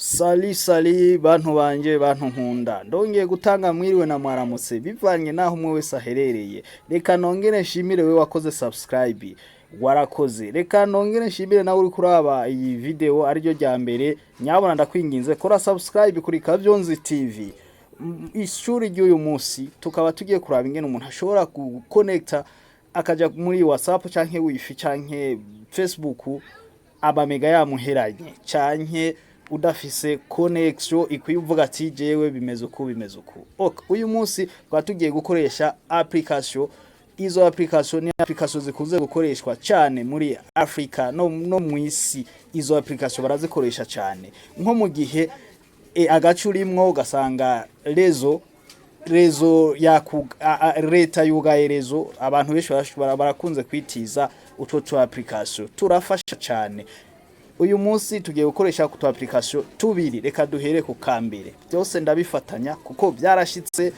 Salut salut, bantu banje, bantu nkunda, ndongeye gutanga mwiriwe na mwaramutse bivanye naho umwe wese aherereye. Reka nongere nshimire we wakoze subscribe, warakoze. Reka nongere nshimire nawe uri kuraba iyi video ariryo rya mbere. Nyabona ndakwinginze, kora subscribe kuri Kavyonzi TV. Ishuri ry'uyu munsi tukaba tugiye kuraba ingene umuntu ashobora guconnecta akaja muri WhatsApp canke Wifi canke Facebook amamega yamuheranye, canke udafise connection ikwiye, uvuga ati: "Jewe bimeze uku, bimeze uku." Okay, uyu munsi twaba tugiye gukoresha application. Izo application ni application zikunze gukoreshwa cyane muri Africa no mwisi. Izo application barazikoresha cyane nko mu gihe agace urimwo ugasanga réseau yaku leta yugaye réseau. Abantu benshi barakunze kwitiza utwo tu application, turafasha cyane. Uyu munsi tugiye gukoresha ku tu application tubiri. Reka duhere ku kambere, byose ndabifatanya kuko byarashitse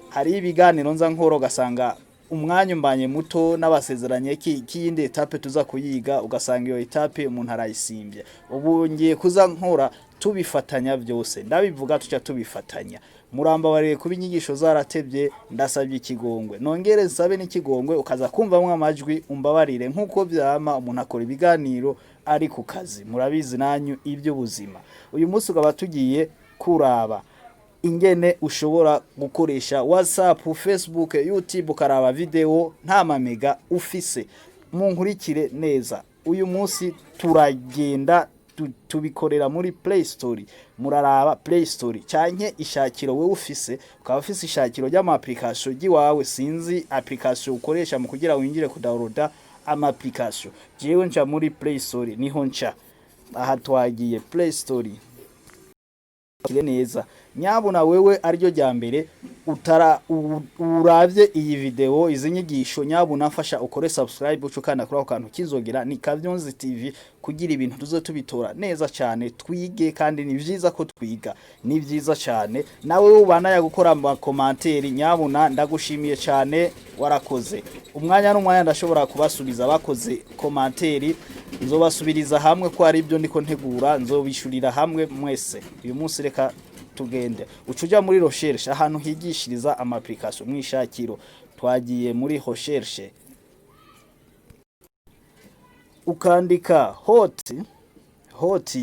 hari ibiganiro nza nkoro ugasanga umwanya umbanye muto, n'abasezeranye k'iyindi étape tuza kuyiga, ugasanga iyo étape umuntu arayisimbye. Ubu ngiye kuza nkora tubifatanya byose, ndabivuga tuca tubifatanya. Murambabarire kuba inyigisho zaratevye, ndasabye ikigongwe, nongere nsabe n'ikigongwe ukaza kumvamwo amajwi, umbabarire. Nk'uko vyama, umuntu akora ibiganiro ari ku kazi, murabizi nanyu iby'ubuzima. Uyu munsi ukaba tugiye kuraba ingene ushobora gukoresha WhatsApp, Facebook, YouTube, ukaraba video nta mamega ufise. Munkurikire neza. Uyu munsi turagenda tubikorera muri Play Store. Muraraba Play Store canke ishakiro wewe ufise, ukaba ufise ishakiro ry'ama application ry'iwawe. Sinzi application ukoresha mu kugira winjire ku downloada ama application. Jewe nca muri Play Store, niho nca. Aha twagiye Play Store. Kire neza nyabuna, wewe ariryo rya mbere utara uravye iyi video, izi nyigisho, nyabuna mfasha ukore subscribe, uco ukanda kuri ako kantu k'inzogera. Ni Kavyonzi TV, kugira ibintu tuze tubitora neza cyane, twige. Kandi ni vyiza ko twiga, ni vyiza cyane. Nawe ubana gukora ama commentaire, nyabuna ndagushimiye cyane, warakoze. Umwanya n'umwanya ndashobora kubasubiza bakoze commentaire, nzobasubiriza hamwe ko ari ibyo ndiko ntegura, nzobishurira hamwe mwese. Uyu munsi reka tugende. Uca uja muri recherche, ahantu higishiriza ama application, mwishakiro. Twagiye muri recherche, ukandika hot hot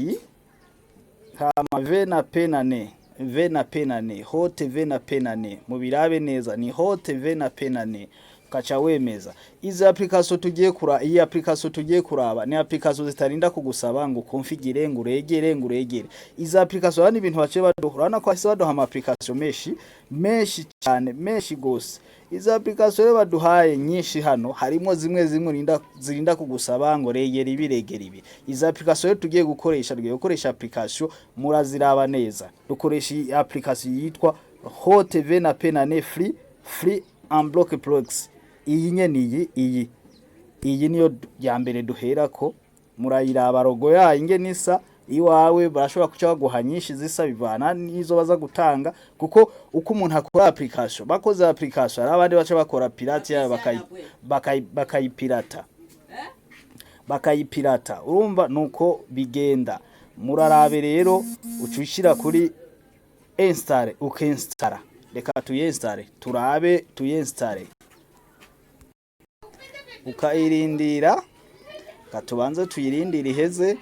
hama V na P na N, V na P na N, hot V na P na N. Mubirabe neza, ni hot V na P na N, ukaca wemeza. Izi application tugiye kura iyi application tugiye kuraba ni application zitarinda kugusaba ngo configure, ngo uregere, ngo uregere. Izi application hano ibintu baciye baduha, urabona ko hasi baduha ama application menshi menshi cyane, menshi gose. Izi application rero baduhaye nyinshi hano, harimo zimwe zimwe zirinda kugusaba ngo regera ibi, regera ibi. Izi application rero tugiye gukoresha, tugiye gukoresha application, muraziraba neza. Dukoresha iyi application yitwa Hot V na P na N free unblock plugs. Iyi nyene, iyi niyo ya mbere duherako. Murayiraba logo yayo ingene isa. Iwawe barashobora kuca baguha nyinshi zisa, bivana n'izo baza gutanga, kuko uko umuntu akora application, bakoze application hari abandi baca bakora pirate yayo, bakayipirata, bakayipirata. Urumva nuko bigenda. Murarabe rero, uca ushira kuri install, ukinstara. Reka tuyinstare, turabe, tuyinstare, ukayirindira. Katubanze tuyirindire iheze.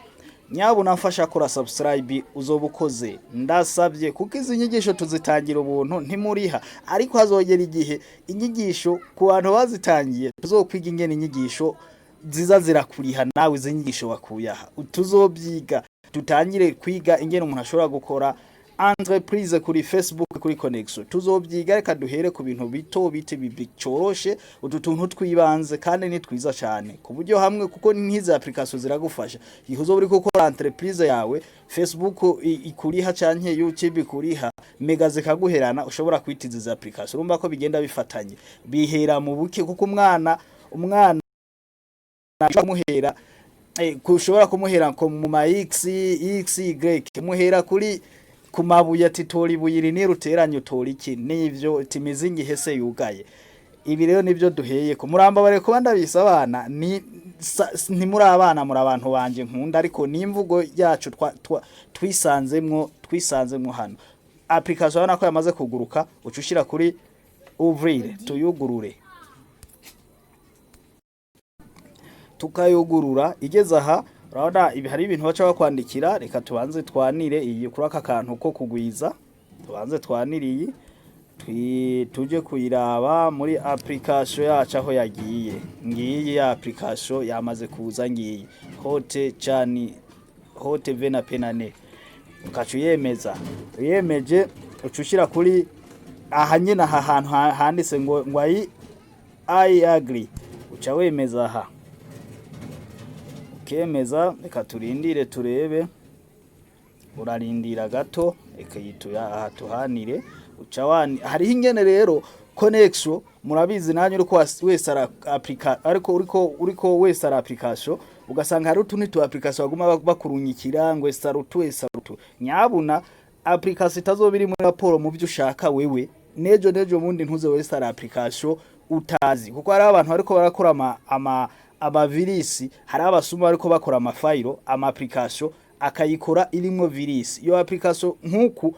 Nyabuna mfasha kora subscribe, uzoba ukoze, ndasabye, kuko izi nyigisho tuzitangira ubuntu, ntimuriha. Ariko hazogera igihe inyigisho ku bantu bazitangiye tuzokwiga ingene inyigisho ziza zirakuriha nawe. Izi nyigisho wakuye aha tuzobyiga, tutangire kwiga ingene umuntu ashobora gukora entreprise kuri Facebook, kuri connection, tuzobyiga. Reka duhere ku bintu bito bito bicoroshe, utu tuntu twibanze kandi ni twiza cyane ku buryo hamwe, kuko n'izi application ziragufasha igihe uzoba uriko ukora entreprise yawe, Facebook ikuriha canke YouTube ikuriha, mega zikaguherana, ushobora kwitiza izi application. Urumva ko bigenda bifatanye, bihera mu buke, kuko umwana kumuhera kushobora kumuhera ko mu ma x x y, muhera kuri ku mabuye, ati: "Tora ibuye iri, niruteranye utora iki." Nivyo timizingi ihese yugaye. Ibi rero nibyo duheye ko muramba bare kuba ndabisa abana ni ntimuri abana, muri abantu banje nkunda, ariko ni imvugo yacu twisanzemwo hano. Application urabona ko yamaze kuguruka, uca ushira kuri ouvrir, tuyugurure. Tukayugurura, igeze aha urabona ibi hari ibintu baca bakwandikira. Reka tubanze twanire iyi kuri aka kantu ko kugwiza, tubanze twanire iyi, tuje kuyiraba muri application yacu aho yagiye. Ngiyi ya application yamaze kuza, ngiyi hote chani hote vena penane. Ukaca uyemeza, uyemeje uca ushira kuri aha nyine, aha hantu handitse ngo I agree, uca wemeza aha, ukemeza. Reka turindire turebe, urarindira gato. Reka yituya aha tuhanire, uca wani hariho ingene rero connection murabizi nanyu uriko wese ara applica, ariko uriko wese ara application, ugasanga hari utundi tu application baguma bakurunyikira ngo esarutu esarutu. Nyabuna application itazoba iri muri raporo mu byo ushaka wewe, nejo nejo bundi ntuze wese ara application utazi, kuko hari abantu bariko barakora ama virus, hari abasuma bariko bakora amafayiro, ama application akayikora irimwo virus. Iyo application nkuku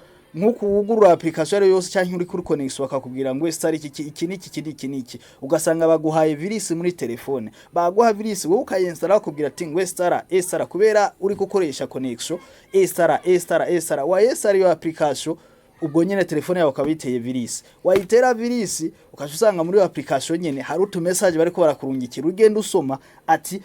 wugurura application ari yose cyangwa uri kuri connection bakakubwira ngo ese ari iki, iki niki, iki niki niki, ugasanga baguhaye virus muri telefone. Baguha virus, wowe ukayinstallara, bakubwira ati ngo installa, installa, kubera uri gukoresha connection, installa, installa, installa, wa installa iyo application, ubwo nyene telefone yawe ukaba iteye virus. Wayitera virus, ukaca usanga muri iyo application nyene hari utu message bariko barakurungikira, ugenda usoma ati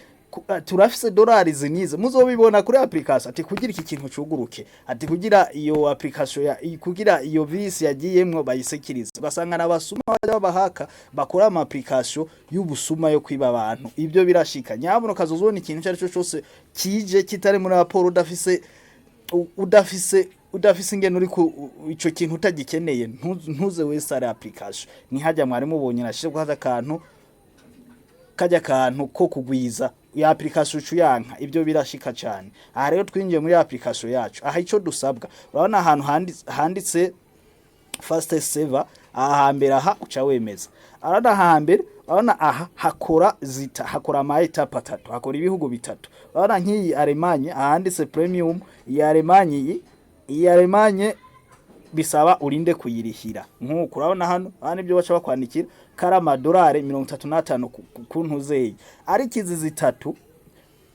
turafise dolari zinize, muzobibona kuri application, ati kugira iki kintu cuguruke, ati kugira iyo application ya kugira iyo virus yagiyemwo bayisekirize. Ugasanga n'abasuma bajya babahaka bakora ama application y'ubusuma yo kwiba abantu. Ibyo birashika. Nyabuna ukazozubona ikintu icyo ari cyo cyose kije kitari muri raporo, udafise ingene uri ku ico kintu utagikeneye, ntuze wese ari application. Nihajya mwari mubonye nashize ko akantu kajya kantu ko kugwiza ya application ucuyanka, ibyo birashika cyane. Aha rero twinjiye muri application yacu. Aha ico dusabwa, urabona ahantu handitse fastest server, aha hambere, aha uca wemeza. Urabona aha hambere, urabona aha hakora zita, hakora ama étapes atatu, hakora ibihugu bitatu. Urabona nk'iyi Allemagne ahanditse premium, iyi Allemagne, iyi Allemagne bisaba urinde kuyirihira. Nk'uko urabona hano, hano ibyo baca bakwandikira kari amadolari 35 ku ntuzeye, ariko izi zitatu,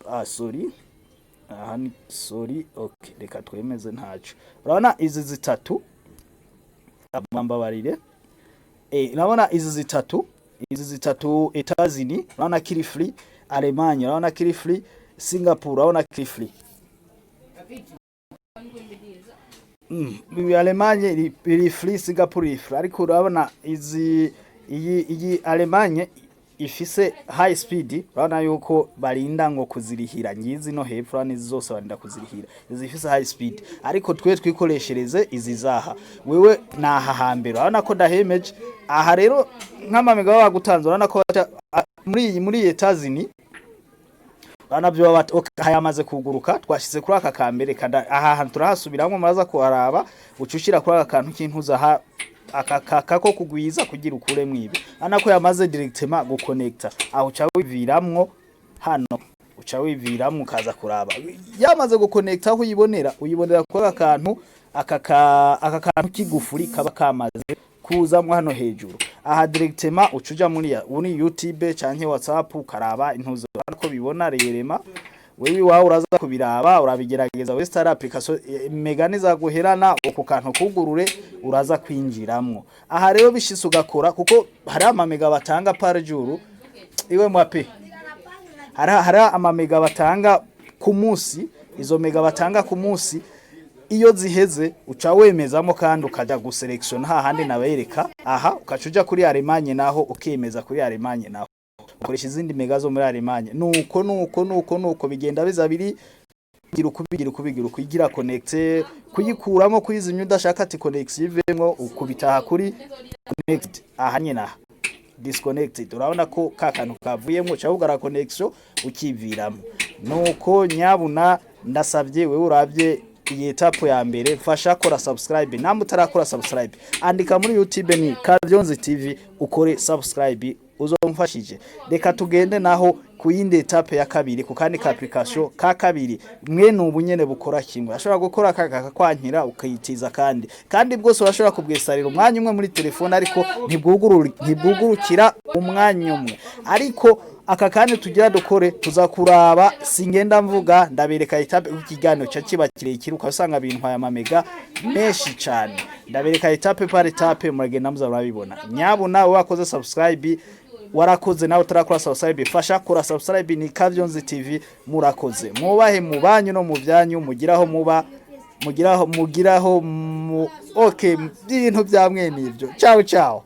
ah sorry, aha ni sorry, okay, reka twemeze ntaco. Urabona izi zitatu, mbabarire, urabona izi zitatu, Etazini urabona kiri free, Allemagne urabona kiri free, Singapore urabona kiri free. Allemagne iri free, Singapore iri free, ariko urabona izi iyi Allemagne ifise high speed, urabona yuko barinda ngo kuzirihira. Ngizi no hepfo, urabona izi zose barinda kuzirihira, izi ifise high speed, ariko twe twikoreshereze izi zaha. Wewe naha hambere urabona ko ndahemeje. Aha rero nk'amamega bagutanze, urabona ko muri iyi Etazini urabona byo baba okay, yamaze kuguruka. Twashize kuri aka kambere kada, aha hantu turahasubiramwo, muraza kuharaba. Uca ushira kuri aka kantu k'intuza aha, aka kako kugwiza kugira ukuremwo ibi. Urabona ko yamaze directement guconnecta. Aho uca wiviramwo hano, uca wiviramwo ukaza kuraba yamaze guconnecta. Aho uyibonera kuri aka kantu, aka kantu k'igufuri kaba kamaze kuzamwo hano hejuru. Aha directement uca uja muri YouTube canke WhatsApp, ukaraba intuzo ko bibona rerema. Wewe iwawe uraza kubiraba, urabigerageza wese ari application mega nizaguherana uku kantu kugurure, uraza kwinjiramwo. Aha rero bishitse ugakora, kuko hari amamega batanga par jour, iwe mwape hari amamega batanga ku munsi. Izo mega batanga ku munsi iyo ziheze, uca wemezamo kandi ukaja guselectiona hahandi nabereka. Aha ukaca uja kuri Allemagne, naho ukemeza kuri Allemagne, naho ukoresha izindi mega zo muri Allemagne. Nuko bigenda biza biri bigira uko, bigira uko, bigira uko, igira connect. Kuyikuramo, kuyizimya udashaka ati connection ivemwo, ukubitaha kuri connect aha nyine, aha disconnected, urabona ko ka kantu kavuyemo, uca wugara connection ukiviramo. Nuko nyabuna ndasabye wewe urabye Iyi étape ya mbere, mfasha kora subscribe. Namwe utarakora subscribe, andika muri YouTube ni Kavyonzi TV, ukore subscribe, uzomfashije. Reka tugende naho ku yindi étape ya kabiri, ku kandi ka application ka kabiri. Mwene ubu nyene bukora kimwe, ashobora gukora kakakwankira ukayitiza kandi bwose urashobora kubwesarira umwanya umwe muri telefone, ariko ntibwugurukira umwanya umwe. Ariko aka kandi tugira dukore, tuza kuraba. Singenda mvuga, ndabereka étape, kuko ikiganiro ca kiba kirekire, ukasanga bintwaye amamega menshi cane. Ndabereka étape par étape, muragenda muza murabibona. Nyabu nawe wakoze subscribe, warakoze. Nawe utarakora subscribe, fasha kora subscribe, ni Kavyonzi TV. Murakoze, mwubahe mu banyu no mu byanyu, mugiraho muba, mugiraho mu okay, ibintu bya mwene ibyo. Ciao ciao.